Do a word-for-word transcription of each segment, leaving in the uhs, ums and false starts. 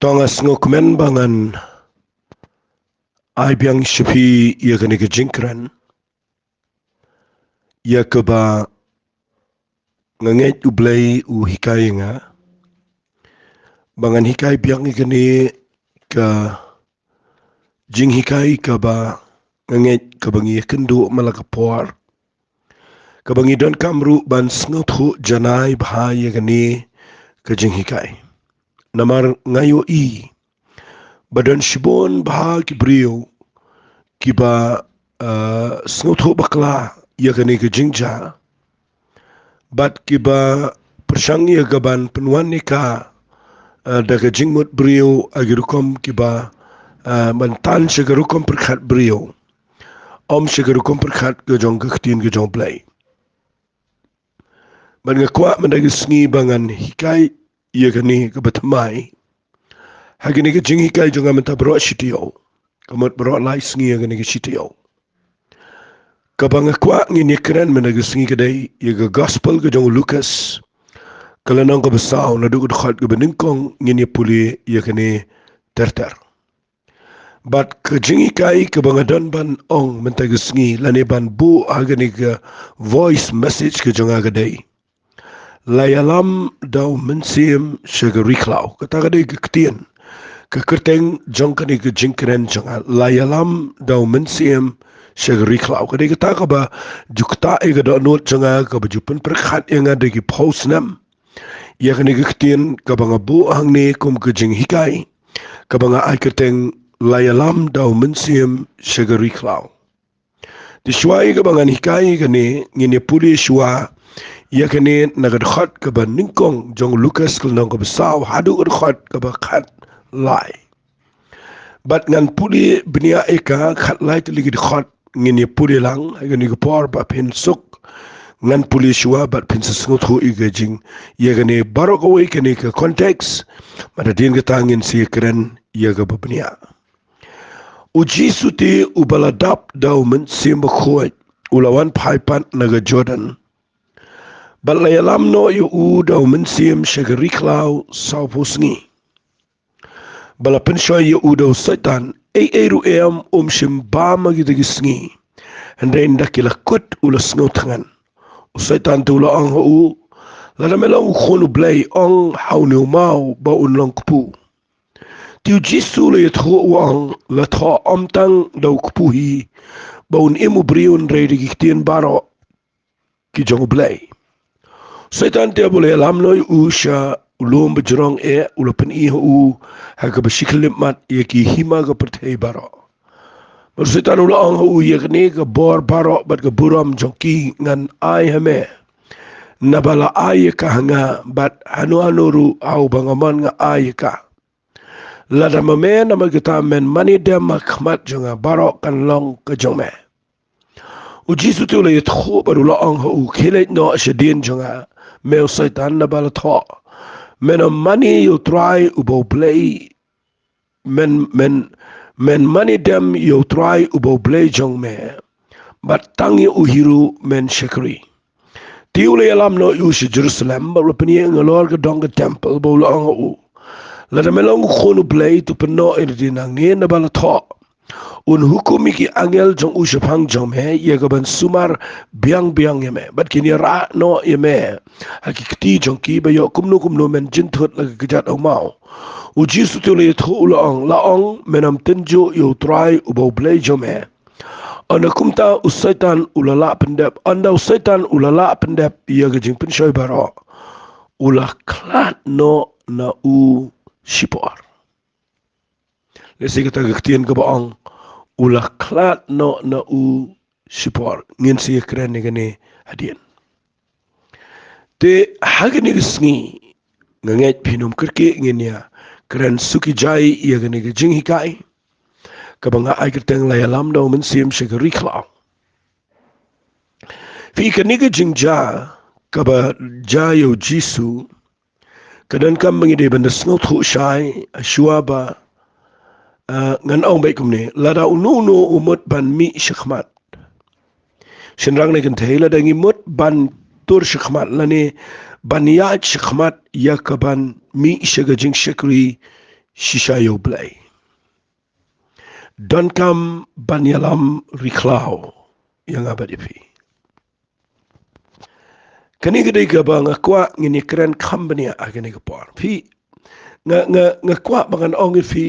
Nga sngewkmen ba ngan ai biang sha phi ïa kane ka jingkren ïa kaba nga ngeit U Blei u hikai ïa nga ba ngan hikai biang ïa kane ka jinghikai kaba nga ngeit kaba ngi ïakynduh man la ka por, kaba ngi donkam ruh ban sngewthuh janai bha ïa kane ka jinghikai. Namar nga ïohi ba don shibun bha ki briew kiba, eh, sngewthuh bakla ïa kane ka jingjia bad kiba pyrshang ïa ka ban pynwan ïa ka, eh, da ka jingmut briew ha ki rukom kiba, eh, ban tan sha ka rukom pyrkhat briew, ym sha ka rukom pyrkhat ka jong ka ktien ka jong U Blei. Bad nga kwah mynta ka sngi ba ngan hikai ïa kane kaba thymmai ha kane ka jinghikai jong nga mynta baroh shi taïew, ka mut baroh lai sngi ha kane ka shi taïew. Kaba nga kwah ngin ïakren mynta ka sngi ka dei ïa ka Gospel ka jong u Lukas, ka lynnong kaba saw, naduh ka dkhot kaba nyngkong ngin ïa pule ïa kane ter ter. Bad ka jinghikai kaba nga don ban ong mynta ka sngi lane ban buh ha kane ka voice message ka jong nga ka dei: La ïalam da U Mynsiem sha ka ri khlaw. Kata ka dei ka ktien, ka kyrteng jong kane ka jingkren jong nga: La ïalam da U Mynsiem sha ka ri khlaw. Ka dei kata kaba ju ktah ïa ka dohnud jong nga, kaba ju pynpyrkhat ïa nga da ki phew snem ïa kane ka ktien kaba nga buh hangne kum ka jinghikai kaba nga ai kyrteng: La ïalam da U Mynsiem sha ka ri khlaw. Te shuwa ïa kaba ngan hikai ïa kane, ngin ïa pule shuwa ïa kane na ka dkhot kaba nyngkong jong u Lukas ka lynnong kaba saw haduh ka dkhot kaba khatlai. Bad ngan pule bniah ïa ka khatlai tylli ki dkhot, ngin ïa pule lang ha kane ka por ba phin suk. Ngan pule shuwa bad phin sa sngewthuh ïa ka jing, ïa kane baroh kawei, kane ka context. Bad hadien kata ngin sa ïakren ïa kaba bniah. U Jisu te uba la dap da U Mynsiem Bakhuid u la wan phai pat na ka Jordan, bad la ïalam noh ïa u da U Mynsiem sha ka ri khlaw sawphew sngi. Ba la pynshoi ïa u da u Soitan, ei ei ruh em um shym bam ha kita ki sngi, hynrei ynda ki la kut u la sngewthngan. U Soitan te u la ong ha u: Lada me long u Khun U Blei, ong ha une u maw ba un long kpu. Te u Jisu u la ïathuh u ong: La thoh ym tang da u kpu hi ba un im u briew, hynrei da ki ktien baroh ki jong U Blei. Soitan te ba u la ïalam noh ïa u sha u lum bajrong eh, u la pyni ha u ha kaba shi khyllipmat ïa ki hima ka pyrthei baroh. Bad u Soitan u la ong ha u: Ïa kane ka bor baroh bad ka burom jong ki ngan ai ha me, naba la ai ïa ka ha nga, bad hano hano ruh ha uba nga mon nga ai ïa ka. Lada ma me namar kata men mane dem ha khmat jong nga, baroh kan long ka jong me. U Jisu te u la ïathuh bad u la ong ha u: Khie leit noh shadien jong nga, me u Soitan, naba la thoh, men ym mane ïa U Trai uba U Blei, men, men, men mane dem ïa U Trai uba U Blei jong me, bad tang ïa u hi ruh men shakri. Te u la ïalam noh ïa u sha Jerusalem, bad u la pynïeng halor ka dong ka templ, bad u la ong ha u: Lada me long u Khun U Blei, to pynnoh ïa lade nangne, naba la thoh, un hukum ïa ki angel jong u shaphang jong me ïa ka ban sumar biang biang ïa me, bad kin ïarah noh ïa me ha ki kti jong ki, ba ïoh kumno kumno men jynthut la ka kjat ha u maw. U Jisu te u la ïathuh u la ong: La ong, men ym tynjuh ïa U Trai uba U Blei jong me. Ynda kumta u Soitan u la lah pyndep, ynda u Soitan u la lah pyndep ïa ka jingpynshoi baroh, u la khlad noh na u shipor. Lehse kata ka ktien kaba ong u la khlad noh na u shipor, ngin sa ïakren ïa kane hadien. Te ha kane ka sngi nga ngeit phin ym kyrkieh, ngin ïakren suki jai ïa kane ka jinghikai kaba nga ai kyrteng: La ïalam da U Mynsiem sha ka ri khlaw. Phi, kane ka jingjia kaba jia ïa u Jisu, ka donkam ba ngi dei ban da sngewthuh shai, shuwa ba, ah, ngan ong beit kumne: Lada uno uno u mut ban mih shakhmat, shynrang ne kynthei, lada ngi mut ban tur shakhmat lane ban ïaid shakhmat ïa ka ban mih sha ka jingshakri shisha ïa U Blei. Donkam ban ïalam ri khlaw ïa nga bad ïa phi. Kane ka dei kaba nga kwah ngin ïakren kham bniah ha kane ka por. Phi, nga, nga, nga kwah ba ngan ong ïa phi,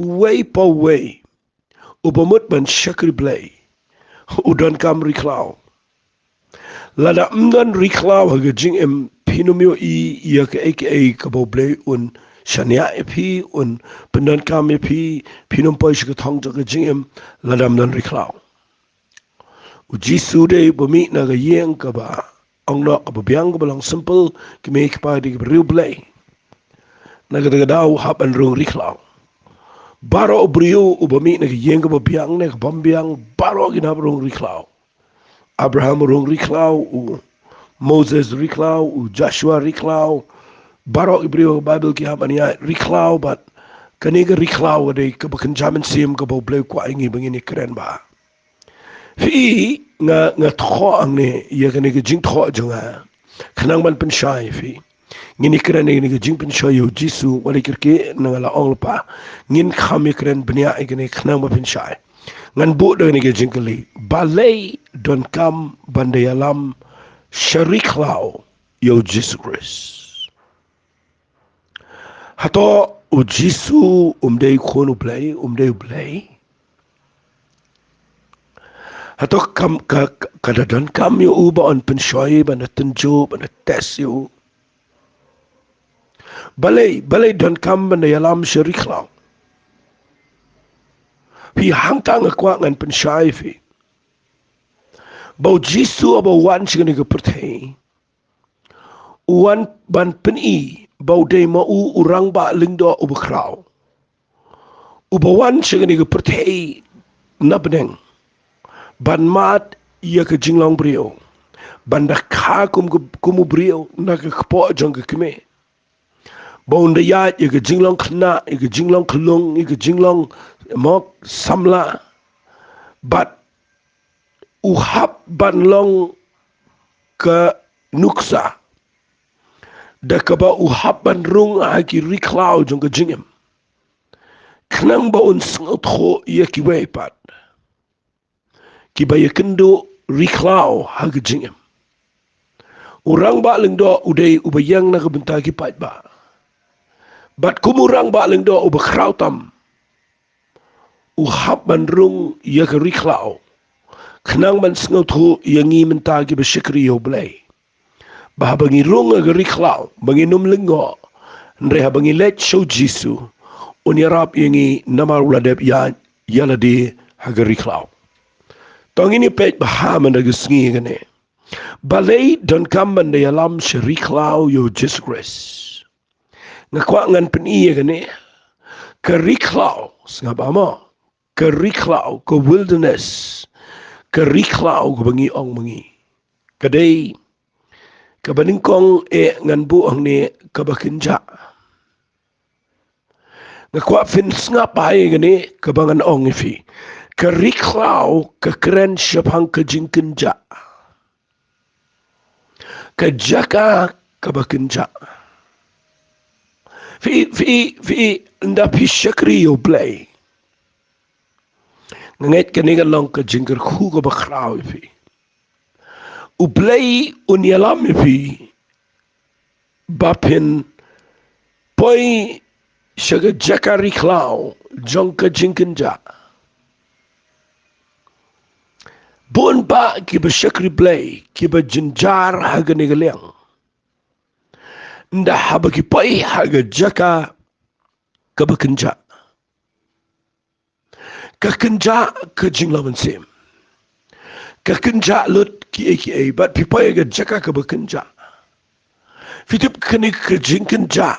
uwei pa uwei uba mut ban shakri Blei u donkam ri khlaw. Lada ym don ri khlaw ha ka jingim, phin ym ïohi ïa kaei kaei kaba U Blei un shaniah ïa phi, un pyndonkam ïa phi, phin ym poi sha ka thong jong ka jingim lada ym don ri khlaw. U Jisu dei ba mih na ka ïing kaba ong noh kaba biang, kaba long simple, ki mei ki pa dei ki briew Blei. Na kata ka daw u hap ban rung ri khlaw. Baroh u briew uba mih na ka ïing kaba biang ne kaba ym biang, baroh kin hap rung ri khlaw. Abraham rung ri khlaw, u Moses ri khlaw, u Joshua ri khlaw. Baroh ki briew Baibl ki hap ban ïaid ri khlaw bad kane ka ri khlaw ka dei kaba kynja mynsiem kaba U Blei u kwah ïa ngi ba ngin ïakren bha. Phi, nga, nga thoh hangne ïa kane ka jingthoh jong nga khnang ban pynshai ïa phi. Ngin ïakren ïa kane ka jingpynshai ïa U Jisu, wat la kyrkieh na nga la ong lypa. Ngin kham ïakren bniah ïa kane khnang ban pynshai. Ngan buh da kane ka jingkylli. Balei donkam ban da ïalam sha ri khlaw ïa U Jisu Khrist? Hato U Jisu um dei khun U Blei, um dei U Blei? Hato kam, ka, ka, ka da donkam ïa u ba un pynshoi, ban da tynjuh, ban da test ïa u? Balei, balei donkam ban da ïalam sha ri khlaw? Phi, hangta nga kwah ngan pynshai ïa phi ba U Jisu haba u wan sha kane ka pyrthei, u wan ban pyni ba u dei ma u u rangbah lyngdoh uba khraw, uba wan sha kane ka pyrthei na bneng ban mad ïa ka jinglong briew, ban da kha kum, kum u briew na ka kpoh jong ka kmie. Ba un da ïaid ïa ka jinglong khynnah, ïa ka jinglong khyllung, ïa ka jinglong mok samla. Bad u hap ban long ka nuksa da kaba u hap ban rung ha ki ri khlaw jong ka jingim, khnang ba un sngewthuh ïa kiwei pat kiba ïakynduh ri khlaw ha ka jingim. U rangbah lyngdoh u dei uba ïeng na ka bynta ki paidbah. Bad kum u rangbah lyngdoh uba khraw tam, u hap ban rung ïa ka ri khlaw, khnang ban sngewthuh ïa ngi mynta kiba shakri ïa U Blei, ba haba ngi rung ha ka ri khlaw, ba ngin ym lyngngoh. Hynrei haba ngi leit sha U Jisu, un ïarap ïa ngi namar u la dep ïaid ïa lade ha ka ri khlaw. To ngin ïa peit bha mynta ka sngi kane. Balei donkam ban da ïalam sha ri khlaw ïa U Jisu Khrist? Nga kwah ngan pyni ïa kane. Ka ri khlaw, sngap bha mo. Ka ri khlaw, ka wilderness, ka ri khlaw kaba ngi ong ma ngi, ka dei kaba nyngkong eh ngan buh hangne kaba kynjah. Nga kwah phin sngap bha ïa kane kaba ngan ong ïa phi. Ka ri khlaw ka kren shaphang ka jingkynjah. Ka jaka kaba kynjah. Phi, phi, phi, ynda phi shakri ïa U Blei, nga ngeit kane ka long ka jingkyrkhu kaba khraw ïa phi. U Blei un ïalam ïa phi ba phin poi sha ka jaka ri khlaw jong ka jingkynjah. Bun bah kiba shakri Blei kiba jynjar ha kane ka liang, ynda haba ki poi ha ka jaka kaba kynjah, ka kynjah ka jinglong mynsiem, ka kynjah lut kiei kiei, bad phi poi ha ka jaka kaba kynjah. Phi tip kane ka jingkynjah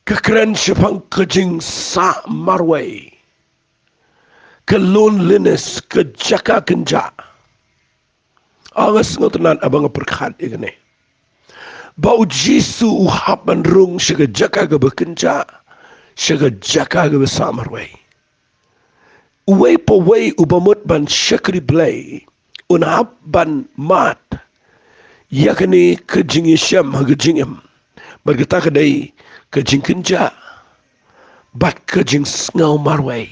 ka kren shaphang ka jingsah marwei, ka loneliness, ka jaka kynjah. Nga sngewtynnat haba nga pyrkhat ïa kane, ba U Jisu u hap ban rung sha ka jaka kaba kynjah, sha ka jaka kaba sah marwei. Uwei pa uwei uba mut ban shakri Blei un hap ban mad ïa kane ka jingïashem ha ka jingim. Bad kata ka dei ka jingkynjah bad ka jingsngew marwei.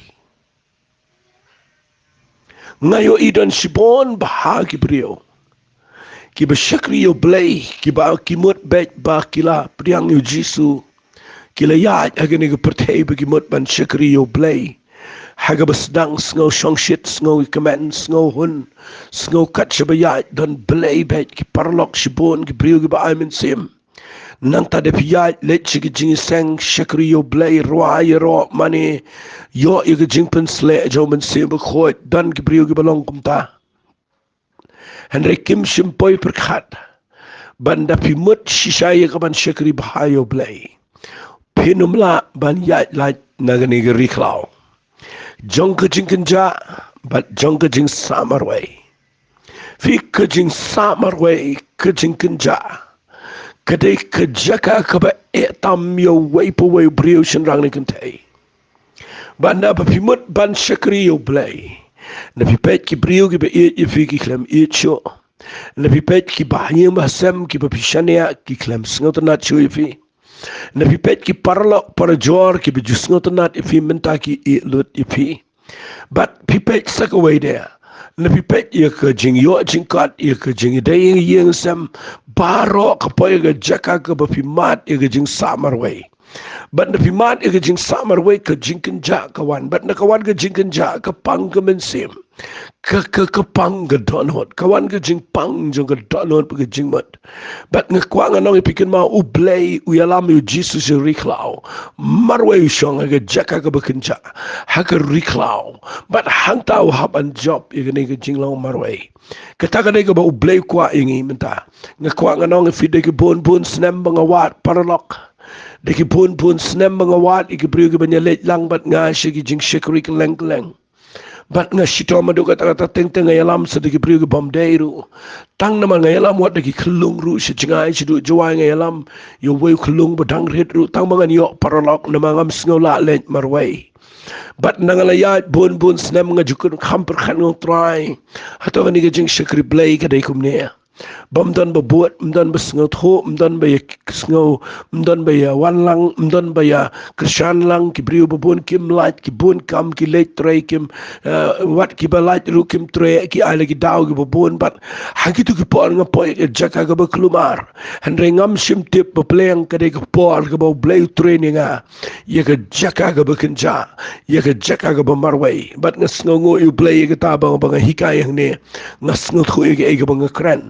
Nga ïohi don shibun bha ki briew kiba shakri ïa U Blei, kiba ki mut beit ba ki la pdiang ïa U Jisu, ki la ïaid ha kane ka pyrthei ba ki mut ban shakri ïa U Blei ha kaba sdang, sngew shongshit, sngew ïakmen, sngew hun, sngew kat shaba ïaid. Don blei beit ki paralok shibun, ki briew kiba ai mynsiem. Nangta da phi ïaid leit sha ki jingïaseng, shakri ïa U Blei, rwai ïaroh mane, ïoh ïa ka jingpynsleh jong U Mynsiem Bakhuid, don ki briew kiba long kumta. Hynrei kim shym poi pyrkhat ba da phi mut shisha ïa ka ban shakri bha ïa U Blei, phin ym lah ban ïaid lait na kane ka ri khlaw jong ka jingkynjah bad jong ka jingsah marwei. Phi, ka jingsah marwei, ka jingkynjah, ka dei ka jaka kaba eh tam ïa uwei pa uwei u briew shynrang ne kynthei. Bad naba phi mut ban shakri ïa U Blei, na phi peit ki briew kiba ïeit ïa phi ki khlem ïeit shuh. Na phi peit ki bahaïing bahasem kiba phi shaniah ki khlem sngewtynnat shuh ïa phi. Na phi peit ki paralok parajor kiba ju sngewtynnat ïa phi mynta ki ïeit lut ïa phi. Bad phi peit sa kawei de, na phi peit ïa ka jingïoh jingkot, ïa ka jingïadei ïing sem, baroh ka poi ïa ka jaka kaba phi mad ïa ka jingsah marwei. Bad na phi mad ïa ka jingsah marwei, ka jingkynjah ka wan. Bad na ka wan ka jingkynjah, ka pang ka mynsiem, ka, ka, ka pang ka dohnud, ka wan ka jingpang jong ka dohnud bad ka jingmut. Bad nga kwah ngan ong ïa phi kynmaw, U Blei u ïalam ïa U Jisu sha ri khlaw. Marwei u shong ha ka jaka kaba kynjah, ha ka ri khlaw. Bad hangta u hap ban jop ïa kane ka jinglong marwei. Kata ka dei kaba U Blei u kwah ïa ngi mynta. Nga kwah ngan ong ïa phi, da ki bun bun snem ba nga wad paralok, da ki bun bun snem ba nga wad ïa ki briew kiba ïaleit lang bad nga sha ki jingshakri kylleng kylleng. Bad nga shitom haduh katta katta, teng teng nga ïalam sa da ki briew kibym dei ruh. Tang namar nga ïalam wat da ki khyllung ruh, sha jngai shaduh Jowai nga ïalam ïa uwei u khyllung ba dang rit ruh, tang ba ngan ïoh paralok namar ngam sngew lah leit marwei. Bad na nga la ïaid bun bun snem, nga ju kham pyrkhat, nga ong, Trai, hato kane ka jingshakri Blei ka dei kumne? Bym don ba bud, ym don ba sngewthuh, ym don ba ïa sngew, ym don ba ïa wan lang, ym don ba ïa kyrshan lang. Ki briew ba bun kim lait, ki bun kam ki leit trei, kim, eh, wat kiba lait ruh kim trei, ki ai la ki daw kiba bun. Bad ha kito ki por nga poi ha ka jaka kaba kulmar. Hynrei ngam shym tip ba pleng ka dei ka por kaba U Blei u trei ïa nga ïa ka jaka kaba kynjah, ïa ka jaka kaba marwei. Bad nga sngewnguh ïa U Blei ïa kata ba, ba nga hikai hangne. Nga sngewthuh ïa kaei kaba nga kren.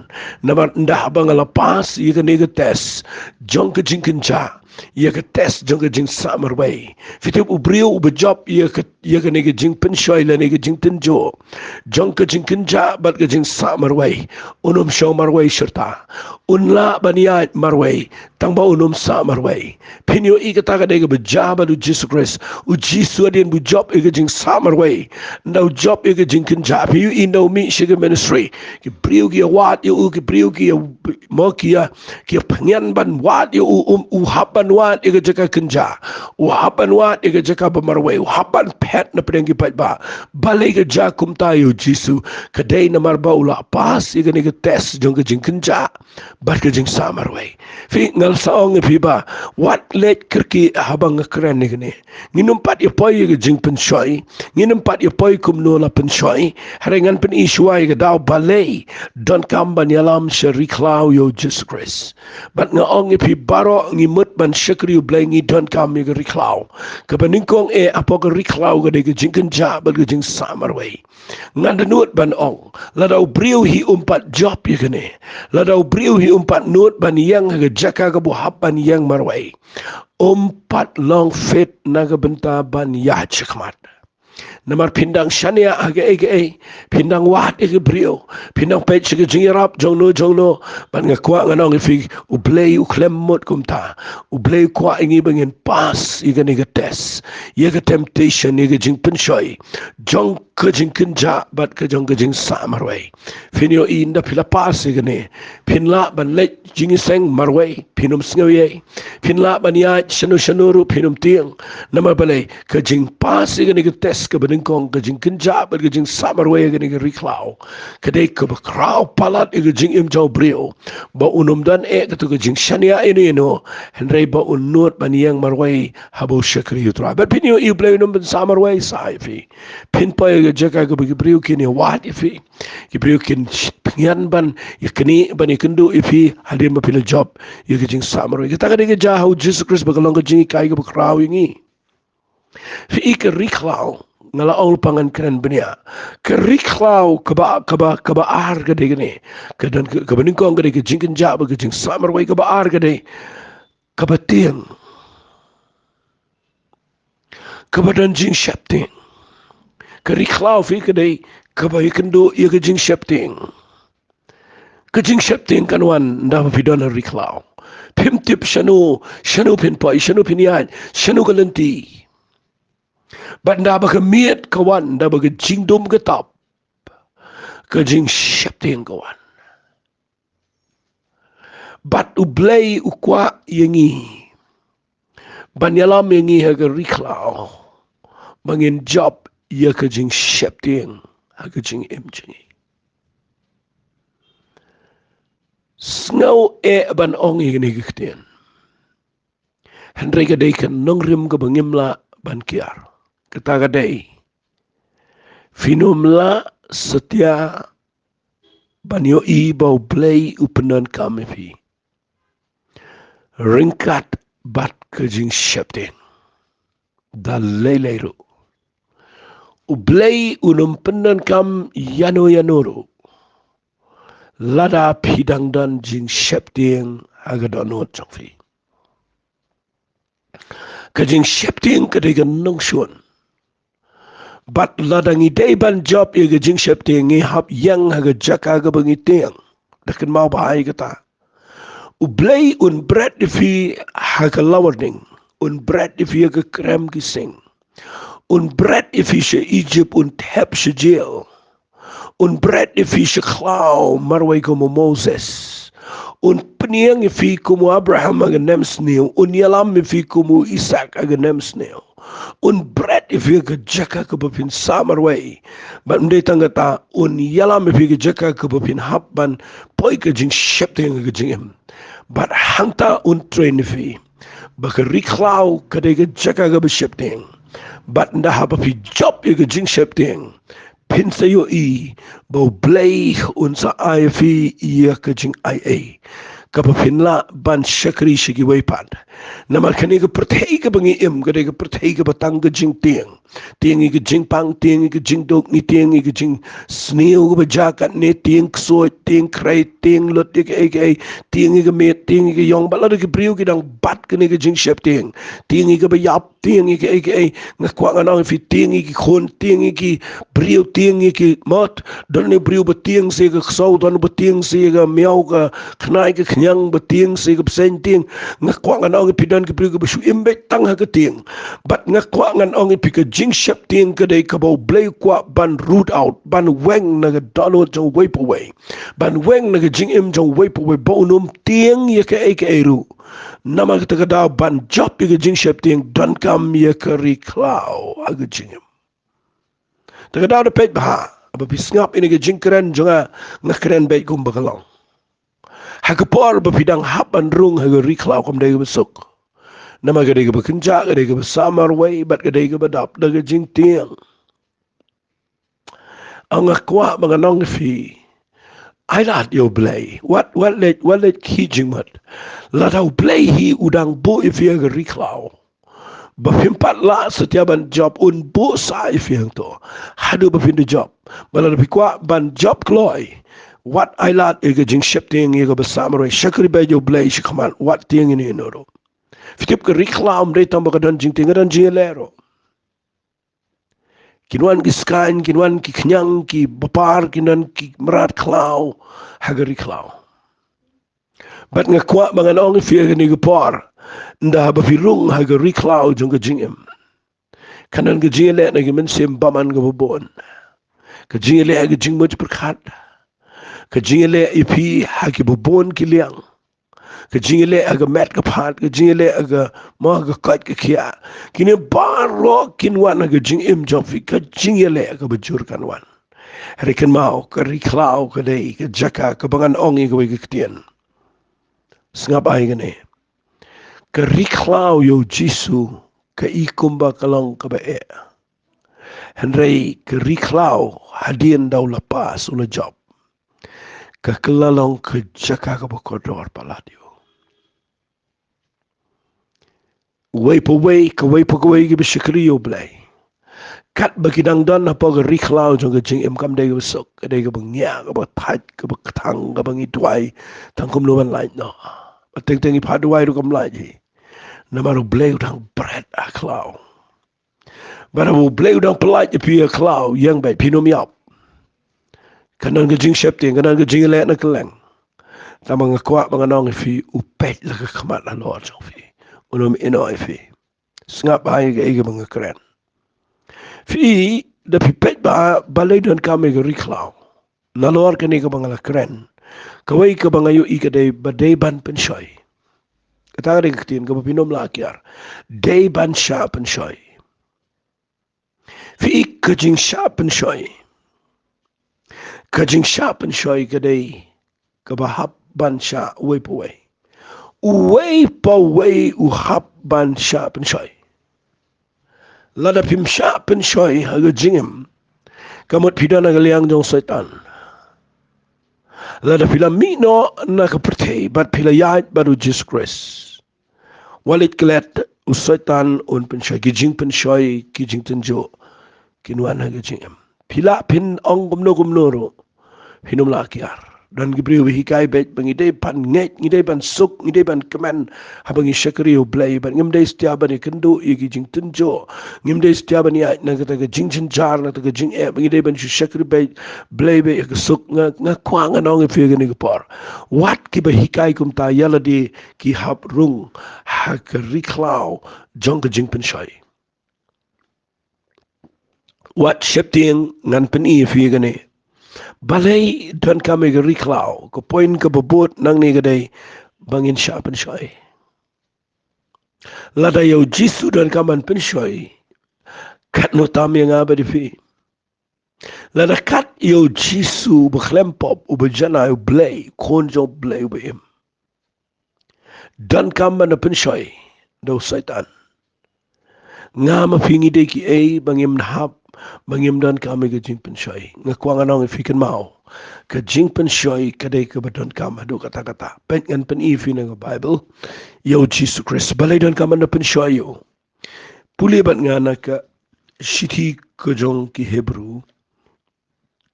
Namar ynda haba nga la pass ïa kane ka test jong ka jingkynjah, ïa ka test jong ka jingsah marwei. Phi tip, u briew uba jop ïa ka, ïa kane ka jingpynshoi lane ka jingtynjuh jong ka jingkynjah bad ka jingsah marwei, un ym shong marwei shirta. Un lah ban ïaid marwei, tang ba un ym sah marwei. Phin ïohi kata ka dei kaba jia bad U Jisu Khrist. U Jisu hadien ba u jop ïa ka jingsah marwei, ynda u jop ïa ka jingkynjah, phi ïohi ynda u mih sha ka ministry, ki briew ki ïa wad ïa u, ki briew ki ïa, mo, ki ïa, ki ïa pynïan ban wad ïa u, um, u hap ban wad ïa ka jaka kynjah, u hap ban wad ïa ka jaka ba marwei, u hap ban phet na pdeng ki paidbah. Balei ka jia kumta ïa U Jisu? Ka dei namar ba u la pass ïa kane ka test jong ka jingkynjah bad ka jingsah marwei. Phi, nga la sa ong ïa phi ba wat leit kyrkieh haba nga kren ïa kane. Ngin ym pat ïa poi ïa ka jingpynshoi, ngin ym pat ïa poi kumno la pynshoi. Hynrei ngan pyni shuwa ïa ka daw balei donkam ban ïalam sha ri khlaw ïa U Jisu Khrist. Bad nga ong ïa phi baroh, ngi mut ban shakri U Blei, ngi donkam ïa ka ri khlaw. Kaba nyngkong eh hapoh ka ri khlaw ka dei ka jingkynjah bad ka jingsah marwei. Ngan da nud ban ong, lada u briew hi um pat jop ïa kane, lada u briew hi um pat nud ban ïeng ha ka jaka kaba u hap ban ïeng marwei, um pat long fit na ka bynta ban ïaid shakhmat. Namar phin dang shaniah ha kaei kaei, phin dang wad ïa ki briew, phin dang peit sha ka jingïarap jongno jongno. Bad nga kwah ngan ong ïa phi, U Blei u khlem mut kumta. U Blei u kwah ïa ngi ba ngin pass ïa kane ka test, ïa ka temptation, ïa ka jingpynshoi jong ka jingkynjah bad ka jong ka jingsah marwei. Phin ïohi ynda phi la pass ïa kane, phin lah ban leit jingïaseng marwei, phin ym sngew ei ei. Phin lah ban ïaid shano shano ruh, phin ym tieng. Namar balei? Ka jingpass ïa kane ka test kaba nyngkong, ka jingkynjah bad ka jingsah marwei ha kane ka ri khlaw, ka dei kaba khraw palat ïa ka jingim jong u briew. Ba un ym don eh katto ka jingshaniah ïano ïano, hynrei ba un nud ban ïeng marwei haba u shakri ïa u Trai. Bad phin ïohi U Blei un ym pynsah marwei saw ïa phi. Phin poi ha ka jaka kaba ki briew kin ïawad ïa phi. Ki briew kin pynïaid ban ïa kine, ban ïakynduh ïa phi hadien ba phi la jop ïa ka jingsah marwei. Kata ka dei ka jia ha u Jisu Khrist ba ka long ka jinghikai kaba khraw ïa ngi. Phi i, ka ri khlaw, nga la ong lypa ngan kren bniah. Ka ri khlaw kaba, kaba, kaba ar ka dei kane. Ka don ka, kaba nyngkong ka dei ka jingkynjah bad ka jingsah marwei. Kaba ar ka dei kaba tieng, kaba don jingsheptieng. Ka ri khlaw, phi, ka dei kaba ïakynduh ïa ka jingsheptieng. Ka jingsheptieng kan wan ynda ba phi don ha ri khlaw. Phim tip shano, shano phin poi, shano phin ïaid, shano ka lynti. Bad ynda ba ka miet ka wan, ynda ba ka jingdum ka tap, ka jingsheptieng ka wan. Bad U Blei u kwah ïa ngi ban ïalam ïa ngi ha ka ri khlaw, ba ngin jop ïa ka jingsheptieng ha ka jingim jong ngi. Sngew eh ban ong ïa kane ka ktien, hynrei ka dei ka nongrim kaba ngim lah ban kiar. Kata ka dei, phin ym lah satia ban ïohi ba U Blei u pyndonkam ïa phi ryngkat bad ka jingsheptieng da lei lei ruh. U Blei un ym pyndonkam ïano ïano ruh lada phi dang don jingsheptieng ha ka dohnud jong phi. Ka jingsheptieng ka dei ka nongshun. Bad lada ngi dei ban jop ïa ka jingsheptieng, ngi hap ïeng ha ka jaka kaba ngi tieng. Da kynmaw bha ïa kata. U Blei un bret ïa phi ha ka lawarding, un bret ïa phi ha ka krem ki sing, un bret ïa phi sha Egypt, un thep sha jail, un bret ïa phi sha khlaw marwei kum u Moses, un pynïeng ïa phi kum u Abraham ha ka nemsniew, un ïalam ïa phi kum u Isaak ha ka nemsniew, un bret ïa phi ha ka jaka kaba phin sah marwei. Bad ym dei tang kata, un ïalam ïa phi ha ka jaka kaba phin hap ban poi ka jingsheptieng ha ka jingim. Bad hangta un train ïa phi ba ka ri khlaw ka dei ka jaka kaba sheptieng. Bad ynda haba phi jop ïa ka jingsheptieng, phin sa ïohi ba U Blei un sa ai ïa phi ïa ka jingaiei kaba phin lah ban shakri sha kiwei pat. Namar kane ka pyrthei kaba ngi im ka dei ka pyrthei kaba tang ka jingtieng. Tieng ïa ka jingpang, tieng ïa ka jingduk, ngi tieng ïa ka jingsniew kaba jia katne, tieng ksuid, tieng khrei, tieng lut ïa kaei kaei, tieng ïa ka miet, tieng ïa ka ïong. Bad lada ki briew ki dang bat kane ka jingsheptieng, tieng ïa kaba ïap, tieng ïa kaei kaei. Nga kwah ngan ong ïa phi, tieng ïa ki khun, tieng ïa ki briew, tieng ïa ki mot. Don une u briew ba tieng sa ïa ka ksew, don uba tieng sa ïa ka miaw, ka khnai, ka khñiang, ba tieng sa ïa ka bseiñ, tieng. Nga kwah ngan ong ïa phi, don ki briew kiba shu im beit tang ha ka tieng. Bad nga kwah ngan ong ïa phi, ka jingsheptieng ka dei kaba U Blei u kwah ban root out, ban weng na ka dohnud jong uwei pa uwei, ban weng na ka jingim jong uwei pa uwei, ba un ym tieng ïa kaei kaei ruh. Namar kata ka daw ban jop ïa ka jingsheptieng donkam ïa ka ri khlaw ha ka jingim. Te ka daw da peit bha, haba phi sngap ïa kane ka jingkren jong nga, nga kren beit kumba ka long. Ha ka por ba phi dang hap ban rung ha ka ri khlaw, kam dei kaba suk. Namar ka dei kaba kynjah, ka dei kaba sah marwei, bad ka dei kaba dap da ka jingtieng. Nga kwah ba ngan ong ïa phi, ailad ïa U Blei. Wat, wat leit, wat leit khie jingmut. Lada U Blei hi u dang buh ïa phi ha ka ri khlaw, ba phim pat lah satia ban jop, un buh sah ïa phi hangto haduh ba phin da jop. Bad lada phi kwah ban jop kloi, wat ailad ïa ka jingsheptieng ïa kaba sah marwei. Shakri beit ïa U Blei shakhmat, wat tieng ïano ïano ruh. Phi tip, ka ri khlaw ym dei tang ba ka don jingtieng, ka don jingïaleh ruh. Kin wan ki skaiñ, kin wan ki khñiang, ki bapar, kin wan ki mrad khlaw ha ka ri khlaw. Bad nga kwah ba ngan ong ïa phi ha kane ka por, ynda haba phi rung ha ka ri khlaw jong ka jingim, kan don ka jingïaleh na ka mynsiem bymman kaba bun. Ka jingïaleh ha ka jingmut jingpyrkhat, ka jingïaleh ïa phi ha kiba bun ki liang. ka jingïaleh ha ka met ka phad, ka jingïaleh ha ka, mo, ha ka koit ka khiah. Kine baroh kin wan ha ka jingim jong phi, ka jingïaleh ha kaba jur kan wan. Hynrei kynmaw, ka ri khlaw ka dei ka jaka kaba ngan ong ïa kawei ka ktien. Sngap bha ïa kane. Ka ri khlaw ïa u Jisu ka i kumba ka long kaba eh. Hynrei ka ri khlaw hadien da u la pass, u la jop, ka kylla long ka jaka kaba kordor palat ïa u. Uwei pa uwei, kawei pa kawei kiba shakri ïa U Blei, katba ki dang don hapoh ka ri khlaw jong ka jingim, kam dei kaba suk, ka dei kaba ngiah, kaba thait, kaba kthang, kaba ngi duwai tang kumno ban lait noh. Bad teng teng i phah duwai ruh kam lait hi. Namar U Blei u dang bret ha khlaw. Bad haba U Blei u dang pyllait ïa phi ha khlaw, ïeng beit, phin ym ïap. Kan don ka jingsheptieng, kan don ka jingïaleh na kylleng. Tangba nga kwah ba ngan ong ïa phi, u peit la ka khmat halor jong phi. Un ym ïehnoh ïa phi. Sngap bha ïa kaei kaba nga kren. Phi, da phi peit bha, balei donkam ïa ka ri khlaw? Nalor kane kaba nga la kren, kawei kaba nga ïohi ka dei ba dei ban pynshoi. Kata ka dei ka ktien kaba phin ym lah kiar. Dei ban shah pynshoi. Phi, ka jingshah pynshoi, ka jingshah pynshoi ka dei kaba hap ban shah uwei pa uwei. Uwei pa uwei u hap ban shah pynshoi. Lada phim shah pynshoi ha ka jingim, ka mut phi don ha ka liang jong u Soitan. Lada phi la mih noh na ka pyrthei bad phi la ïaid bad u Jisu Khrist, wat leit klet, u Soitan un pynshoi. Ki jingpynshoi, ki jingtynjuh kin wan ha ka jingim. Phi lah phin ong kumno kumno ruh, phin ym lah kiar. Don ki briew ba hikai beit ba ngi dei ban ngeit, ngi dei ban suk, ngi dei ban kmen haba ngi shakri ïa U Blei, bad ngim dei satia ban ïakynduh ïa ki jingtynjuh. Ngim dei satia ban ïaid na kata ka jingjynjar, na kata ka jingeh, ba ngi dei ban shu shakri beit Blei beit ha ka suk. Nga, nga kwah ngan ong ïa phi ha kane ka por, wat kiba hikai kumta, ïa lade ki hap rung ha ka ri khlaw jong ka jingpynshoi. Wat sheptieng, ngan pyni ïa phi kane. Balei donkam ïa ka ri khlaw? Ka point kaba bud nangne ka dei ba ngin shah pynshoi. Lada ïa u Jisu donkam ban pynshoi, katno tam ïa nga bad ïa phi? Lada kat ïa u Jisu uba khlem pop, uba janai, U Blei, Khun jong U Blei uba im, donkam ban da pynshoi da u Soitan, nga ma phi ngi dei kiei ba ngim hap, ba ngim donkam ïa ka jingpynshoi? Nga kwah ngan ong ïa phi, kynmaw, ka jingpynshoi ka dei kaba donkam haduh katta katta. Peit, ngan pyni ïa phi na ka Baibl ïa u Jisu Khrist, balei donkam ban da pynshoi ïa u. Pule bad nga na ka shithi ka jong ki Hebru,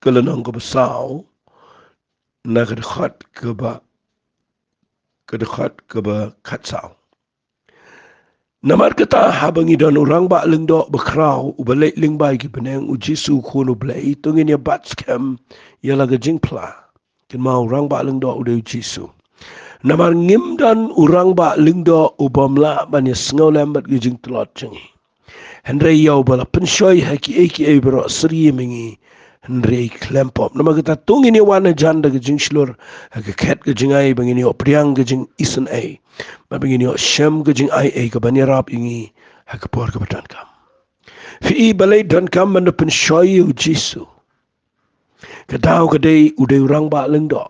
ka lynnong kaba saw, na ka dkhot kaba, ka dkhot kaba khatsaw. Namar kata, haba ngi don u Rangbah Lyngdoh bakhraw, uba leit lyngba ïa ki bneng, u Jisu Khun U Blei, to ngin ïa bat skhem ïa la ka jingphla. Kynmaw, u Rangbah Lyngdoh u dei u Jisu. Namar ngim don u Rangbah Lyngdoh u bym lah ban ïa sngewlem bad ki jingtlot jong ngi. Hynrei ïa uba la pynshoi ha kiei kiei baroh, syriem ïa ngi hynrei khlem pop. Namar kata, to ngin ïa wan hajan da ka jingshlur ha ka khet ka jingai, ba ngin ïoh pdiang ka jingisynei, bad ba ngin ïoh shem ka jingaiei kaban ïarap ïa ngi ha ka por kaba donkam. Phi, balei donkam ban da pynshoi ïa u Jisu? Ka daw ka dei, u dei u Rangbah Lyngdoh.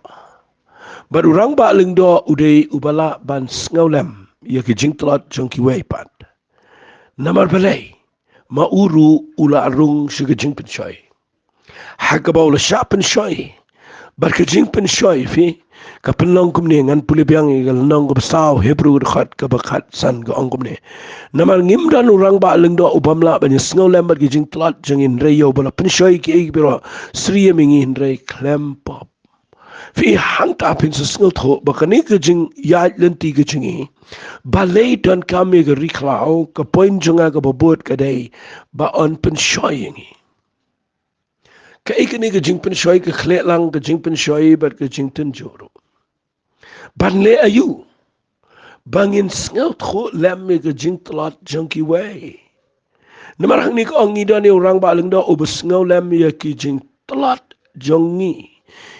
Bad u Rangbah Lyngdoh u dei uba lah ban sngewlem ïa ki jingtlot jong kiwei pat. Namar balei? Ma u ruh u la rung sha ka jingpynshoi. Ha kaba u la shah pynshoi. Bad ka jingpynshoi, phi, ka pynlong kumne, ngan pule biang ïa ka lynnong kaba saw Hebru, ka dkhot kaba khatsan, ka ong kumne: Namar ngim don u Rangbah Lyngdoh u bym lah ban ïa sngewlem bad ki jingtlot jong ngi, hynrei ïa uba la pynshoi kiei kiei baroh, syriem ïa ngi hynrei khlem pop. Phi, hangta phin sa sngewthuh ba kane ka jingïaid lynti ka jong ngi, balei donkam ïa ka ri khlaw, ka point jong nga kaba bud ka dei ba yn pynshoi ïa ngi. Kaei kane ka jingpynshoi? Ka khleh lang ka jingpynshoi bad ka jingtynjuh ruh. Ban leh aïu? Ba ngin sngewthuh lem ïa ka jingtlot jong kiwei. Namar hangne ka ong, ngi don ïa u Rangbah Lyngdoh uba sngewlem ïa ki jingtlot jong ngi.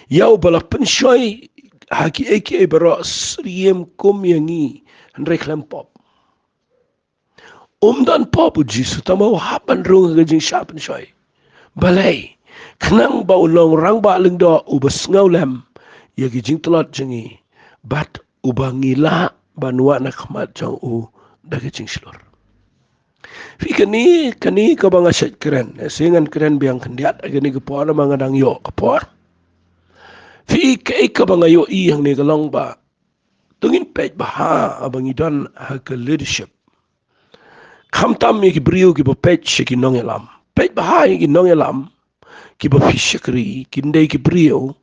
Ïa uba la pynshoi ha kiei kiei baroh, syriem kum ïa ngi, hynrei khlem pop. Um don pop u Jisu, tangba u hap ban rung ha ka jingshah pynshoi. Balei? Khnang ba un long u Rangbah Lyngdoh uba sngewlem ïa ki jingtlot jong ngi, bad uba ngi lah ban wad na khmat jong u da ka jingshlur. Phi, kane, kane kaba nga shait kren, eh, shu ngan kren biang khyndiat, eh, kane ka por namar nga dang ïoh ka por. Phi, kaei kaba nga ïohi hangne ka long ba to ngin peit bha haba ngi don ha ka leadership. Khamtam ïa ki briew kiba peit sha ki nongïalam. Peit bha ïa ki nongïalam kiba phi shakri, kin dei ki briew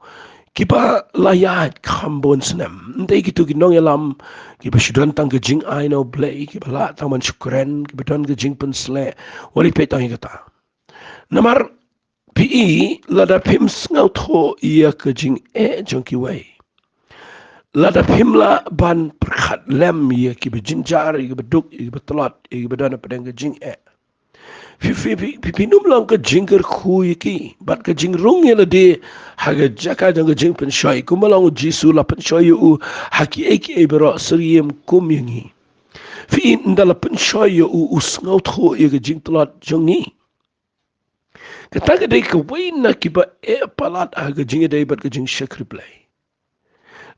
kiba la ïaid kham bun snem. Ym dei kito ki nongïalam kiba shu don tang ka jingai na U Blei, kiba lah tang ban shu kren, kiba don ka jingpynsleh. Wat peit tang ïa kata. Namar phi, lada phim sngewthuh ïa ka jingeh jong kiwei, lada phim lah ban pyrkhat lem ïa kiba jynjar, ïa kiba duk, ïa kiba tlot, ïa kiba don hapdeng ka jingeh, phi, phi, phi, phi, phin ym long ka jingkyrkhu ïa ki. Bad ka jingrung ïa lade ha ka jaka jong ka jingpynshoi, kumba long u Jisu, la pynshoi ïa u ha kiei kiei baroh, syriem kum ïa ngi. Phi, ynda la pynshoi ïa u, u sngewthuh ïa ka jingtlot jong ngi. Kata ka dei kawei na kiba eh palat ha ka jingïadei bad ka jingshakri Blei.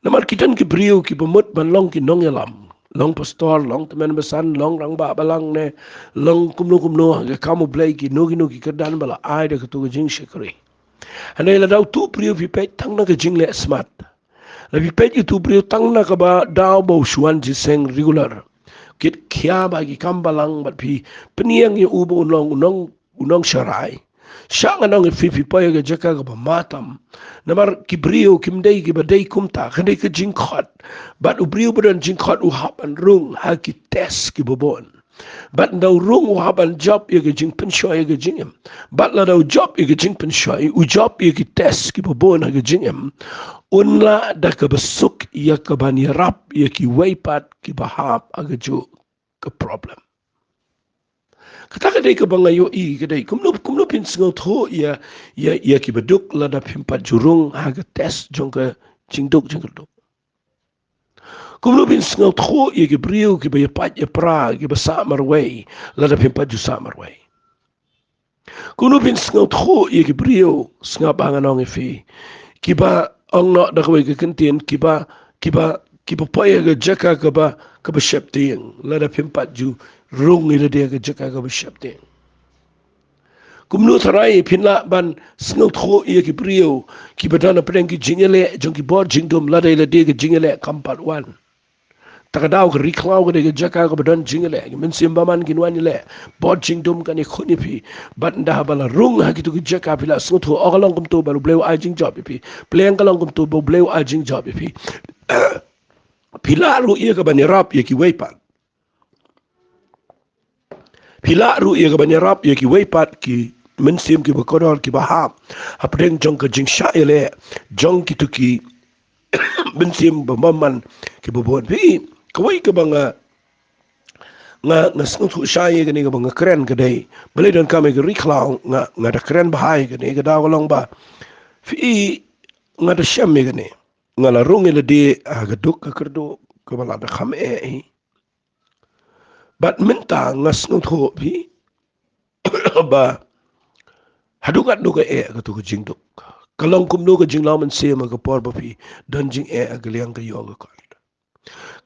Namar ki don ki briew kiba mut ban long ki nongïalam, long pastor, long tymmen basan, long rangbah balang, ne long kumno kumno ha ka kam U Blei, kino kino ki kyrdan ba la ai da kato ka jingshakri. Hynrei lada uto u briew phi peit tang na ka jingleh smat, lada phi peit uto u briew tang na kaba daw ba u shu wan jingïaseng regular, kit khia ba ki kam balang, bad phi pynïeng ïa u ba un long u nong u nongsharai. Shah ngan ong ïa phi, phi poi ha ka jaka kaba ma tam. Namar ki briew kim dei kiba dei kumta, ka dei ka jingkhot. Bad u briew ba don jingkhot u hap ban rung ha ki test kiba bun. Bad ynda u rung u hap ban jop ïa ka jingpynshoi ïa ka jingim. Bad lada u jop ïa ka jingpynshoi, u jop ïa ki test kiba bun ha ka jingim, un lah da kaba suk ïa kaban ïarap ïa kiwei pat kiba hap ha kajuh ka problem. Kata ka dei kaba nga ïohi, ka dei kumno, kumno phin sngewthuh ïa, ïa, ïa kiba duk lada phim pat ju rung ha ka test jong ka jingduk jingkyrduh. Kumno phin sngewthuh ïa ki briew kiba ïapait ïapra, kiba sah marwei, lada phim pat ju sah marwei. Kumno phin sngewthuh ïa ki briew, sngap ba ngan ong ïa phi, kiba ong noh da kawei ka kyntien, kiba, kiba, kiba poi ha ka jaka kaba, kaba sheptieng, lada phim pat ju rung ïa lade ha ka jaka kaba sheptieng. Kumno tharai phin lah ban sngewthuh ïa ki briew kiba don hapdeng ki jingïaleh jong ki bor jingdum, lada ïa lade ka jingïaleh kam pat wan. Ta ka daw ka ri khlaw ka dei ka jaka kaba don jingïaleh, ki mynsiem bymman kin wan ïaleh. Bor jingdum kan ïakhun ïa phi. Bad ynda haba la rung ha kito ki jaka phi la sngewthuh, oh, ka long kumto ba U Blei u ai jingjop ïa phi. Pyrshang, ka long kumto ba U Blei u ai jingjop ïa phi. Phi lah ruh ïa kaban ïarap ïa kiwei pat. Phi lah ruh ïa kaban ïarap ïa kiwei pat ki mynsiem kiba kordor kiba hap hapdeng jong ka jingshah ïaleh jong kito ki mynsiem bymman kiba bun. Phi, kawei kaba nga, nga, nga sngewthuh shai ïa kane kaba nga kren ka dei, balei donkam ïa ka ri khlaw, nga, nga da kren bha ïa kane, ka daw ka long ba, phi, nga da shem ïa kane, nga la rung ïa lade ha ka duk ka kyrduh kaba la da kham eh hi. Bad mynta nga sngewthuh, phi, ba haduh katno ka eh kato ka jingduk. Ka long kumno ka jinglong mynsiem ha ka por ba phi don jingeh ha ka liang ka ïoh ka kot.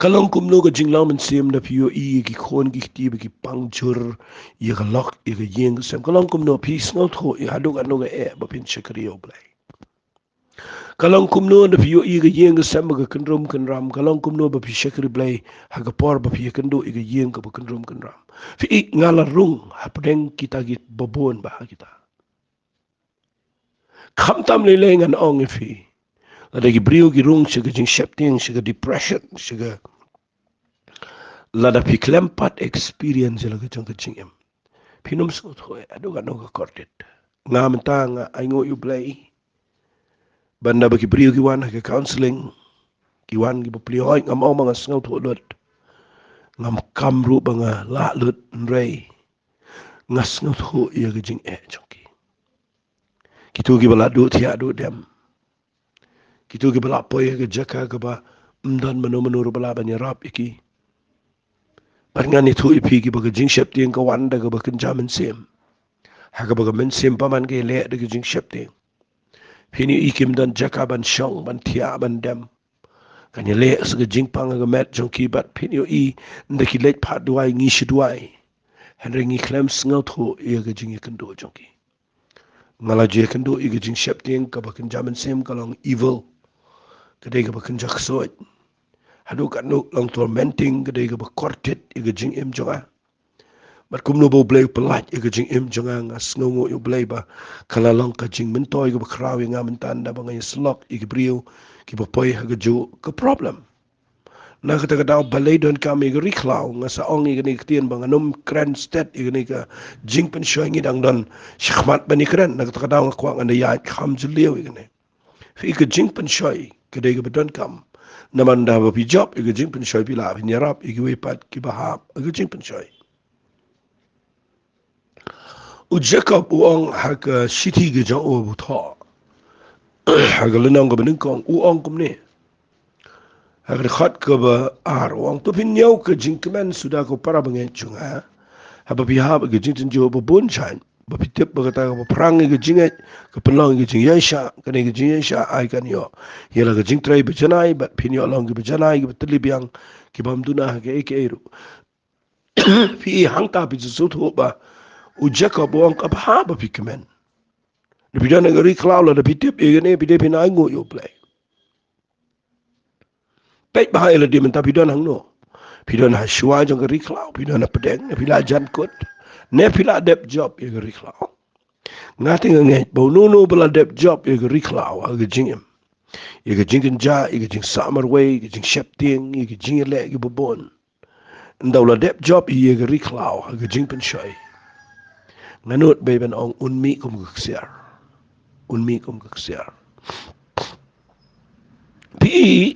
Ka long kumno ka jinglong mynsiem da phi ïohi ïa ki khun ki kti ba ki pang jur ïa ka lok ïa ka ïing ka sem. Ka long kumno, phi sngewthuh ïa haduh katno ka eh ba phin shakri ïa U Blei. Ka long kumno da phi ïohi ka ïing ka sem ba ka kynrum kynram. Ka long kumno ba phi shakri Blei ha ka por ba phi ïakynduh ïa ka ïing kaba kynrum kynram. Phi, nga la rung hapdeng kita kiba bun bha kita. Khamtam lei lei ngan ong ïa phi, lada ki briew ki rung sha ka jingsheptieng, sha ka depression, sha ka, lada phi khlem pat experience ïa la ka jong ka jingim, phin ym sngewthuh haduh katno ka kordit. Nga mynta nga ainguh ïa U Blei ba ynda ba ki briew ki wan ha ka counselling, ki wan kiba plie hoi, ngam ong ba nga sngewthuh lut, ngam kam ruh ba nga lah lut, hynrei nga sngewthuh ïa ka jingeh jong ki. Kito kiba la duh thiah duh dem, Kito kiba la poi ha ka jaka kaba ym don mano mano ruh ba lah ban ïarap ïa ki. Bad ngan ïathuh ïa phi kiba ka jingsheptieng ka wan da kaba kynja mynsiem. Ha kaba ka mynsiem pat man ka ïaleh da ka jingsheptieng. Phin ïohi kim don jaka ban shong, ban thiah, ban dem. Kan ïaleh sa ka jingpang ha ka met jong ki bad phin ïohi ynda ki leit phah duwai ngi shu duwai. Hynrei ngi khlem sngewthuh ïa ka jingïakynduh jong ki. Nga la ju ïakynduh ïa ka jingsheptieng kaba kynja mynsiem ka long evil. Ka dei kaba kynja ksuid. Haduh katno long tormenting, ka dei kaba kordit ïa ka jingim jong nga. Bad kumno ba U Blei u pyllait ïa ka jingim jong nga, nga sngewnguh ïa U Blei ba ka la long ka jingmyntoi kaba khraw ïa nga mynta ynda ba nga ïasyllok ïa ki briew kiba poi ha kajuh ka problem. Na kata ka daw balei donkam ïa ka ri khlaw, nga sa ong ïa kane ka ktien ba ngan ym kren stet ïa kane ka jingpynshoi, ngi dang don shakhmat ban ïakren. Na kata ka daw nga kwah ngan da ïaid kham jylliew ïa kane. Phi, ka jingpynshoi ka dei kaba donkam. Namar ynda ba phi jop ïa ka jingpynshoi phi lah ban ïarap ïa kiwei pat kiba hap ha ka jingpynshoi. U Jakob u ong ha ka shithi ka jong u ba u thoh ha ka lynnong kaba nyngkong, u ong kumne. Ha ka dkhot kaba ar u ong, to phin ñiew ka jingkmen suda ko para bangeit jong nga, haba phi hap ha ka jingtynjuh ba bun shai, ba phi tip ba kata kaba phrang ïa ka jingngeit ka pynlong ïa ka jingïaishah, kane ka jingïaishah ai kan ïoh ïa la ka jingtrei ba janai, bad phin ïoh long kiba janai, kiba tylli biang, kibym duna ha kaei kaei ruh. Phi, hangta phi ju sngewthuh ba u Jakob u ong ka bha ba phi kmen. Da phi don ha ka ri khlaw, lada phi tip ïa kane, phi dei phin ainguh ïa U Blei. Peit bha ïa lade mynta, phi don hangno? Phi don ha shuwa jong ka ri khlaw, phi don ha pdeng, ne phi la jan kut, ne phi la dep jop ïa ka ri khlaw? Nga te nga ngeit ba uno uno ba la dep jop ïa ka ri khlaw ha ka jingim, ïa ka jingkynjah, ïa ka jingsah marwei, ïa ka jingsheptieng, ïa ka jingïaleh kiba bun, ynda u la dep jop ïa ka ri khlaw ha ka jingpynshoi, nga nud beit ban ong un mih kum ka ksiar. Un mih kum ka ksiar. Phi,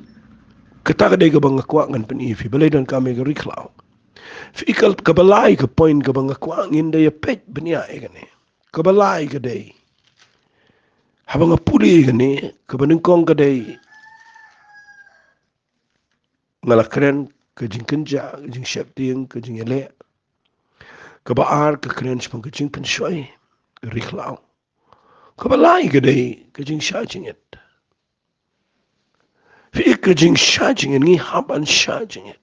kata ka dei kaba nga kwah ngan pyni ïa phi, balei donkam ïa ka ri khlaw. Phi, ka, kaba lai ka point kaba nga kwah ngin da ïa peit bniah ïa kane. Kaba lai ka dei, haba nga pule ïa kane, kaba nyngkong ka dei, nga la kren ka jingkynjah, ka jingsheptieng, ka jingïaleh. Kaba ar ka kren shaphang ka jingpynshoi ka ri khlaw. Kaba lai ka dei ka jingshah jingit. Phi, ka jingshah jingit, ngi hap ban shah jingit.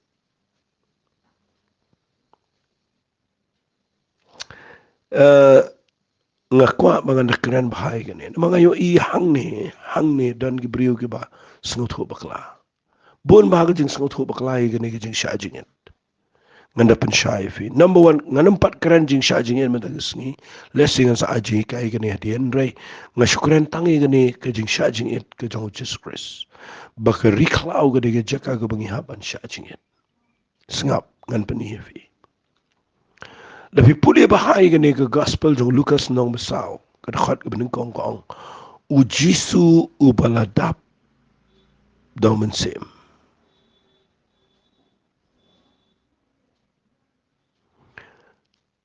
Eh, nga kwah ba ngan da kren bha ïa kane. Namar nga ïohi hangne, hangne don ki briew kiba sngewthuh bakla. Bun bha ka jingsngewthuh bakla ïa kane ka jingshah jingit. Ngan da pynshai ïa phi. Number one, ngan ym pat kren jingshah jingit mynta ka sngi. Lehse ngan sa ai jinghikai ïa kane hadien, hynrei nga shu kren tang ïa kane ka jingshah jingit ka jong u Jisu Khrist. Ba ka ri khlaw ka dei ka jaka kaba ngi hap ban shah jingit. Sngap, ngan pyni ïa phi. Da phi pule bha ïa kane ka gospel jong u Lukas lynnong ba saw, ka dkhot kaba nyngkong ka ong, u Jisu uba la dap da u Mynsiem.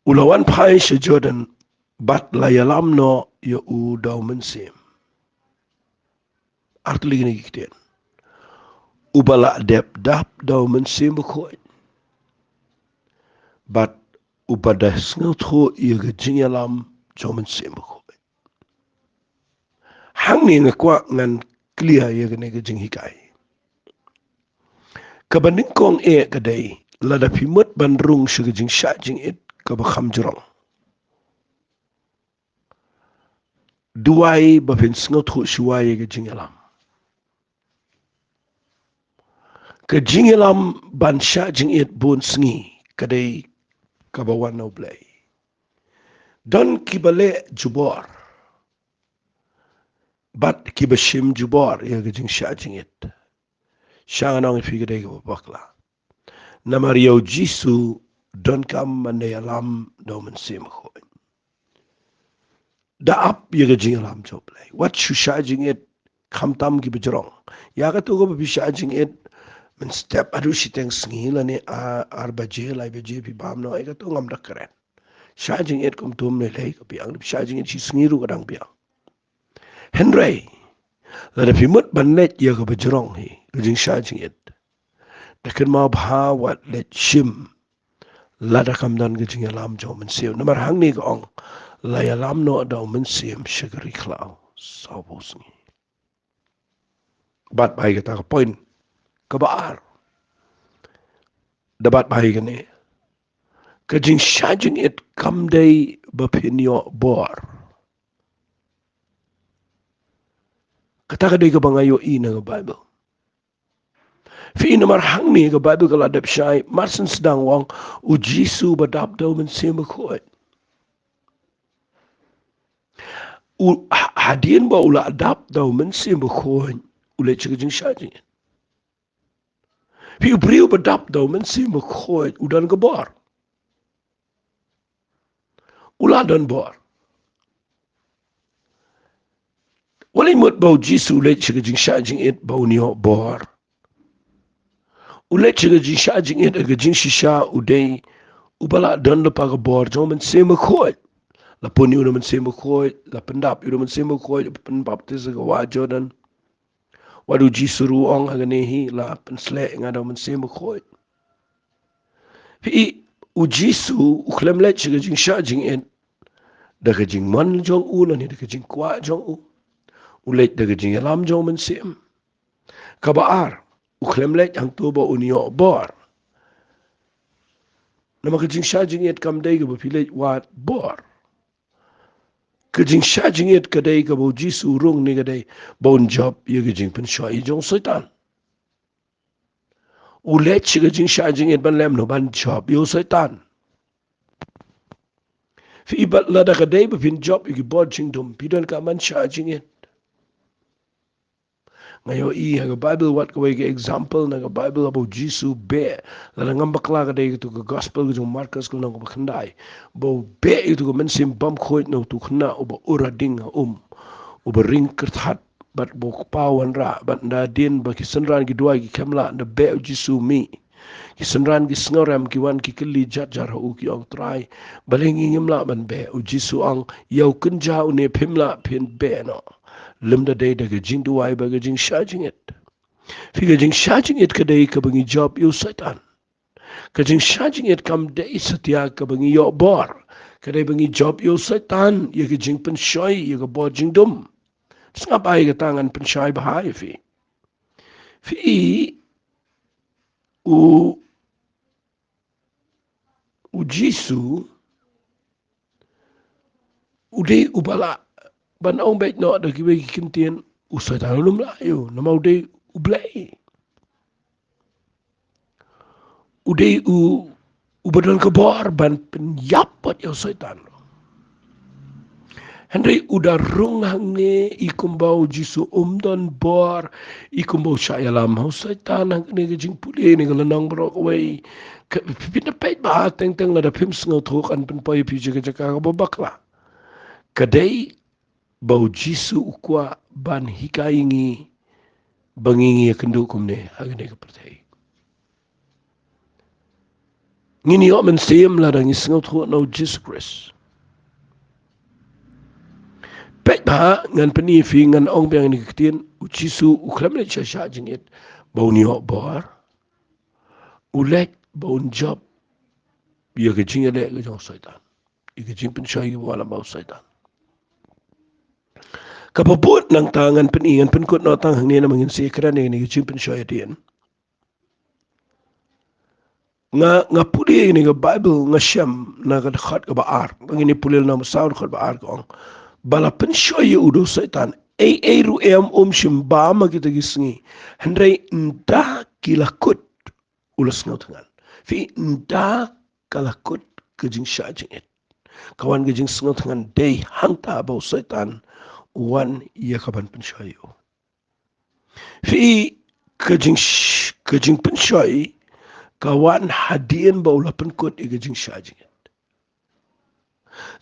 U la wan phai sha Jordan bad la ïalam noh ïa u da u Mynsiem. Artylli kine ki ktien. Uba la dep dap da u Mynsiem Bakhuid. Bad uba da sngewthuh ïa ka jingïalam jong u Mynsiem Bakhuid. Hangne nga kwah ngan clear ïa kane ka jinghikai. Kaba nyngkong eh ka dei, lada phi mut ban rung sha ka jingshah jingit kaba kham jrong, duwai ba phin sngewthuh shuwa ïa ka jingïalam. Ka jingïalam ban shah jingit bun sngi ka dei kaba wan na U Blei. Don kiba leh jubor bad kiba shim jubor ïa ka jingshah jingit. Sha ngan ong ïa phi, ka dei kaba bakla. Namar ïa u Jisu donkam ban da ïalam da u Mynsiem Bakhuid. Da ap ïa ka jingïalam jong U Blei. Wat shu shah jingit, khamtam kiba jrong. Ïa kato kaba phi shah jingit mynstep haduh shiteng sngi lane ar baje, lai baje phi bam noh, ïa kato ngam da kren. Shah jingit kumto ym lei lei ka biang, shah jingit shi sngi ruh ka dang biang. Hynrei Lada phi mut ban leit ïa kaba jrong hi, ka jingshah jingit, da kynmaw bha wat leit shim lada kam don ka jingïalam jong u Mynsiem. Namar hangne ka ong, la ïalam noh da u Mynsiem sha ka ri khlaw sawphew sngi. Bat bha ïa kata ka point kaba ar. Da bat bha ïa kane. Ka jingshah jingit kam dei ba phin ïoh bor. Kata ka dei kaba nga ïohi na ka Bible. Phi i, namar hangne ka Bible ka la dep shai, mar shen sdang u ong, u Jisu ba dap da u Mynsiem Bakhuid. U, ha-, hadien ba u la dap da u Mynsiem Bakhuid, u leit sha ka jingshah jingit. Phi i, u briew ba dap da u Mynsiem Bakhuid, u don ka bor. U la don bor. Wat leit mut ba u Jisu u leit sha ka jingshah jingit ba un ïoh bor. U leit sha ka jingshah jingit, ka jingshisha u dei uba la don lypa ka bor jong u Mynsiem Bakhuid. La pun ïa u da u Mynsiem Bakhuid, la pyndap ïa u da u Mynsiem Bakhuid, la pynbaptis ha ka wah Jordan. Wat u Jisu ruh u ong ha kane hi, la pynsleh ïa nga da u Mynsiem Bakhuid. Phi i, u Jisu u khlem leit sha ka jingshah jingit da ka jingmon jong u lane da ka jingkwah jong u. U leit da ka jingïalam jong u Mynsiem. Kaba ar, u khlem leit hangto ba un ïoh bor. Namar ka jingshah jingit kam dei kaba phi leit wad bor. Ka jingshah jingit ka dei kaba u Jisu u rung ne ka dei ba un jop ïa ka jingpynshoi jong u Soitan. U leit sha ka jingshah jingit ban lem noh, ban jop ïa u Soitan. Phi i, bad lada ka dei ba phin jop ïa ki bor jingdum, phi donkam ban shah jingit. Nga ïohi ha ka Bible wat kawei ka example na ka Bible ba u Jisu u beh. Lada ngam bakla ka dei kato ka gospel ka jong u Markos ka lynnong kaba khyndai. Ba u beh ïa kato ka mynsiem bymkhuid na uto u khynnah uba ur ha ding ha um, uba ring kyrthat, bad ba u kpa u wanrah, bad hadien ba ki synran ki duwai ki khlem lah, da beh u Jisu u mih. Ki synran ki sngewrem, ki wan ki kylli jar jar ha u, ki ong, Trai, balei ngi ngim lah ban beh? U Jisu u ong, ïa u kynja une phim lah phin beh noh, lymda dei da ka jingduwai bad ka jingshah jingit. Phi, ka jingshah jingit ka dei kaba ngi jop ïa u Soitan. Ka jingshah jingit kam dei satia kaba ngi ïoh bor. Ka dei ba ngi jop ïa u Soitan, ïa ka jingpynshoi, ïa ka bor jingdum. Sngap bha ïa kata, ngan pynshai bha ïa phi. Phi i, u, u Jisu u dei uba lah ban ong beit noh da kiwei ki ktien, u Soitan um lah ïa u, namar u dei u Blei. U dei u, uba don ka bor ban pynïap pat ïa u Soitan. Hynrei u da rung hangne, i kumba u Jisu um don bor, i kumba u shah ïalam ha u Soitan hangne, ka jingpule ne ka lynnong baroh kawei. Ka, phi, phi na peit bha teng teng, lada phim sngewthuh, ngan pynpoi ïa phi sha ka jaka kaba bakla. Ka dei ba u Jisu u kwah ban hikai ïa ngi ba ngi, ngi ïakynduh kumne ha kane ka pyrthei. Ngin ïoh mynsiem lada ngi sngewthuh na u Jisu Khrist. Peit bha, ngan pyni ïa phi, ngan ong biang ïa kane ka ktien, u Jisu u khlem leit sha ka jingshah jingit ba un ïoh bor. U leit ba un jop ïa ka jingïaleh ka jong u Soitan, ïa ka jingpynshoi ba wallam bad u Soitan. Kaba bud nangta, ngan pyni, ngan pynkut noh tang hangne namar ngin sa ïakren ïa kane ka jingpynshoi hadien. Nga, nga pule ïa kane ka Bible, nga shem na ka dkhot kaba ar. Ba ngin ïa pule lynnong ba saw, dkhot ba ar, ka ong, ba la pynshoi ïa u da u Soitan, ei ei ruh em um shym bam ha kita ki sngi. Hynrei ynda ki la kut, u la sngewthngan. Phi, ynda ka la kut ka jingshah jingit, ka wan ka jingsngewthngan, dei hangta ba u Soitan u wan ïa ka ban pynshoi ïa u. Phi, ka jing, ka jingpynshoi ka wan hadien ba u la pynkut ïa ka jingshah jingit.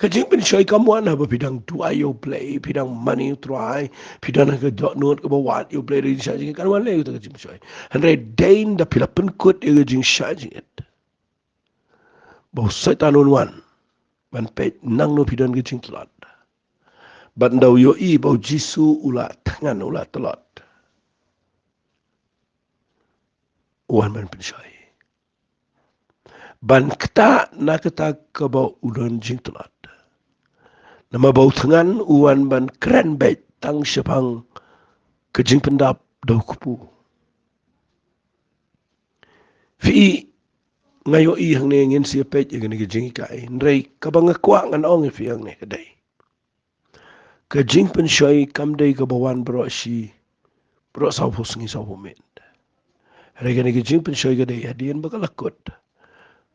Ka jingpynshoi kam wan haba phi dang duwai ïa u Blei, phi dang mane ïa u Trai, phi dang ha ka dohnud kaba wad ïa u Blei, da ka jingshah jingit, kam wan lei kata ka jingpynshoi. Hynrei dei ynda phi la pynkut ïa ka jingshah jingit ba u Soitan un wan ban peit nangno phi don ka jingtlot, Bad ynda u ïohi ba u Jisu u la thngan, u la tlot, u wan ban pynshoi, ban ktah na kata kaba u don jingtlot. Namar ba u thngan u wan ban kren beit tang shaphang ka jingpyndap da u kpu. Phi, nga ïohi hangne ngin sa ïa peit ïa kane ka jinghikai, hynrei kaba nga kwah ngan ong ïa phi hangne ka dei, ka jingpynshoi kam dei kaba wan baroh shi, baroh sawphew sngi sawphew miet. Hynrei kane ka jingpynshoi ka dei hadien ba ka la kut,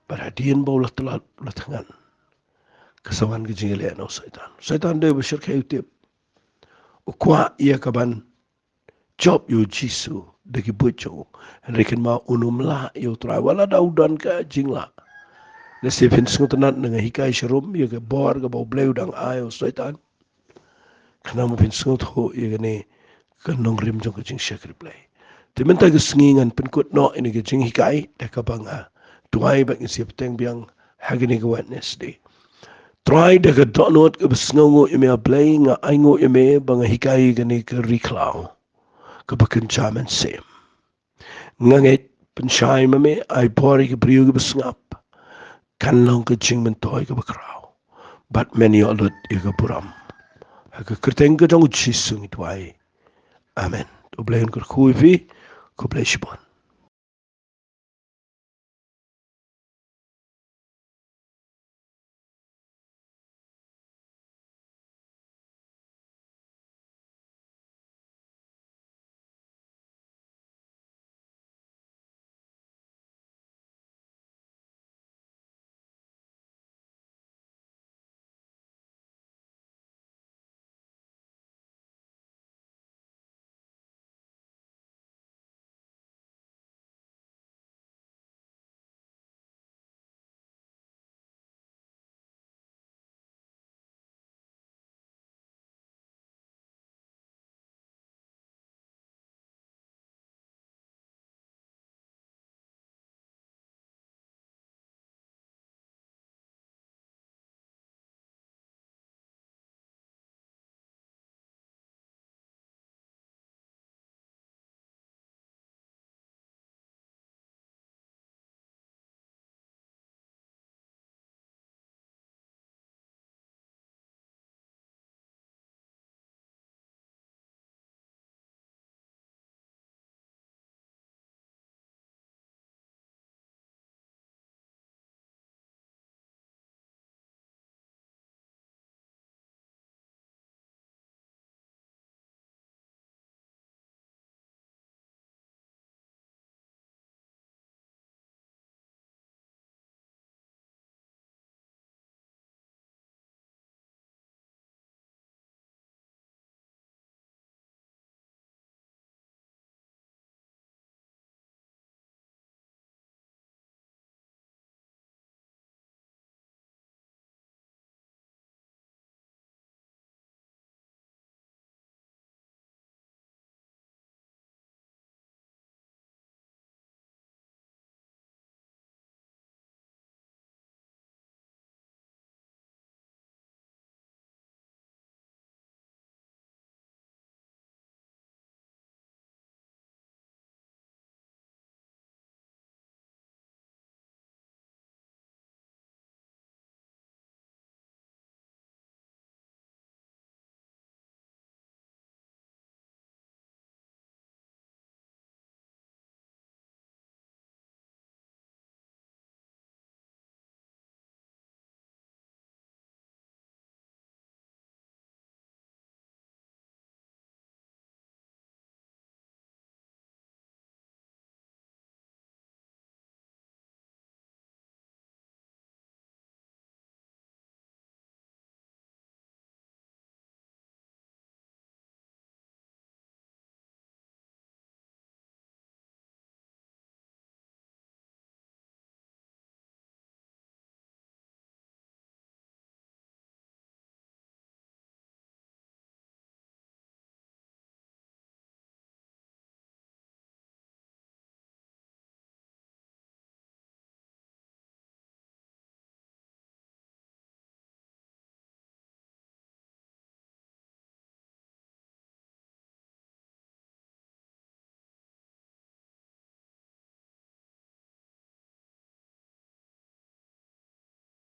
bad hadien ba u la tlot, u la thngan, ka sa wan ka jingïaleh na u Soitan. Soitan dei ba shyrkhei, u tip, u kwah ïa ka ban jop ïa u Jisu da ki buit jong u. Hynrei kynmaw, un ym lah ïa u Trai wat la da u don ka jinglah. Lehse phin sngewtynnad, nga hikai sharum ïa ka bor kaba u Blei u dang ai ïa u Soitan. Khnang ba phin sngewthuh ïa kane ka nongrim jong ka jingshakri Blei. Te mynta ka sngi ngan pynkut noh ïa kane ka jinghikai da kaba nga duwai bad ngin sa ïa bteng biang ha kane ka Wednesday. Trai, da ka dohnud kaba sngewnguh ïa me, A Blei, nga ainguh ïa me ba nga hikai ïa kane ka ri khlaw kaba kynja mynsiem. Nga ngeit, pynshai ma me, ai bor ïa ki briew kiba sngap, kan long ka jingmyntoi kaba khraw, bad men ïoh lut ïa ka burom. Ha ka kyrteng ka jong u Jisu ngi duwai. Amen. U Blei un kyrkhu ïa phi. Khublei shibun.